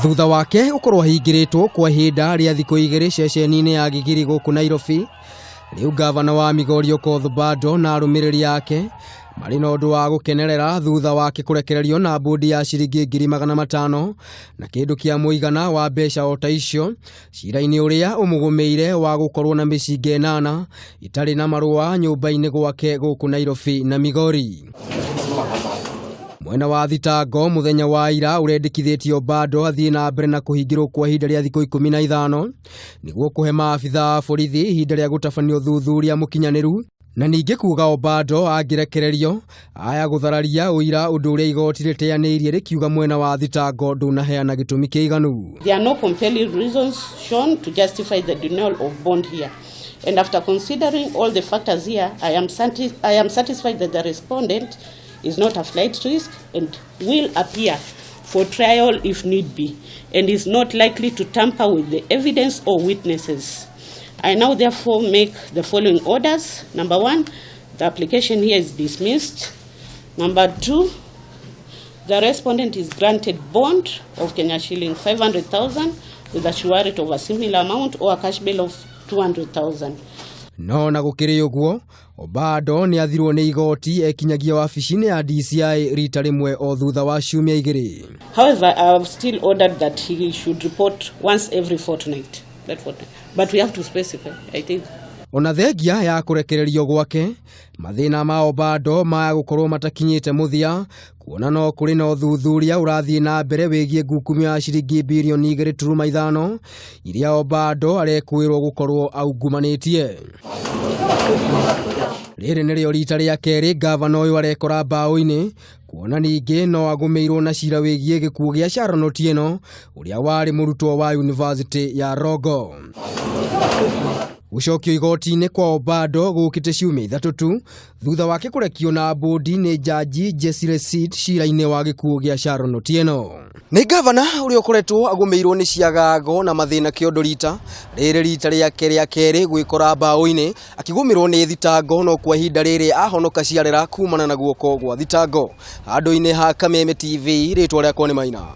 Thutha wake gũkorwo ahingĩrĩtwo kwa ihinda rĩa thikũ 2 ceceni-inĩ ya Gigiri gũkũ Nairobi, rĩu ngavana wa Migori Okoth Obado na arũmĩrĩri ake marĩ na ũndũ wa gũkenerera thutha wake kũrekererio na mbũndi ya ciringi 500,000 na kĩndũ kĩa mũigana wa mbeca o ta icio cira-inĩ ũrĩa ũmũgũmĩire wa gũkorwo na mĩcinga 8 itarĩ na marũa nyũmba-inĩ gwake gũkũ Nairobi na Migori. Mwena wa thitango mũthenya wa ira ũrendekithĩtie Obado athiĩ na mbere na kũhingĩrwo kwa ihinda rĩa thikũ 15 nĩguo kũhe maabitha a borithi ihinda rĩa gũtabania ũthuthuria mũkinyanĩru, na ningĩ kuga Obado angĩrekererio aya gũthararia ũira, ũndũ ũrĩa igoti rĩteanĩirie rĩkiuga mwena wa thitango ndũnaheana gĩtũmi kĩiganu. There are no compelling reasons shown to justify the denial of bond here. And after considering all the factors here, I am satisfied that the respondent is not a flight risk and will appear for trial if need be, and is not likely to tamper with the evidence or witnesses. I now therefore make the following orders. Number 1, the application here is dismissed. Number 2, the respondent is granted bond of Kenya shilling 500,000 with a surety of a similar amount or a cash bail of 200,000. No na gũkĩrĩ ũguo, Obado nĩ athirwo nĩ igoti ekinyagia wabici-inĩ ya DCI rita rĩmwe o thutha wa ciumia 2. However, I have still ordered that he should report once every fortnight. That fortnight. But we have to specify, I think. Ona thengia ya kũrekererio gwake, mathĩna ma Obado maya gũkorwo matakinyĩte mũthia, kuona no kũrĩ na ũthuthuria ũrathiĩ na mbere wĩgiĩ ngukumio ya ciringi birioni 2.5 iria Obado arekwĩrwo gũkorwo aungumanĩtie. Rĩrĩ nĩrĩo rita rĩa kerĩ ngavana ũyũ arekora mbaũ-inĩ, kuona ningĩ no agũmĩirwo na cira wĩgiĩ gĩkuũ gĩa Sharon Otieno ũrĩa warĩ mũrutwo wa University ya Rongo. Gũcokio igoti-inĩ kwa Obado gũkĩte ciumia 3 tu thutha wake kũrekio na mbũndi nĩ jaji Jesse Resit cira-inĩ wa gĩkuũ gĩa Sharon Otieno. Nĩ ngavana ũrĩa ũkoretwo agũmĩirwo nĩ ciagago na mathĩna kĩondo rita rĩrĩ rita rĩake rĩa kerĩ gwĩkora mbaũ-inĩ akĩgũmĩrwo nĩ thitango, no kwa ihinda rĩrĩ ahonoka ciarera kumana na guoko gwa thitango. Handũ-inĩ ha Kameme TV, rĩtwa rĩakwa nĩ Maina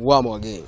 wa Mwangi.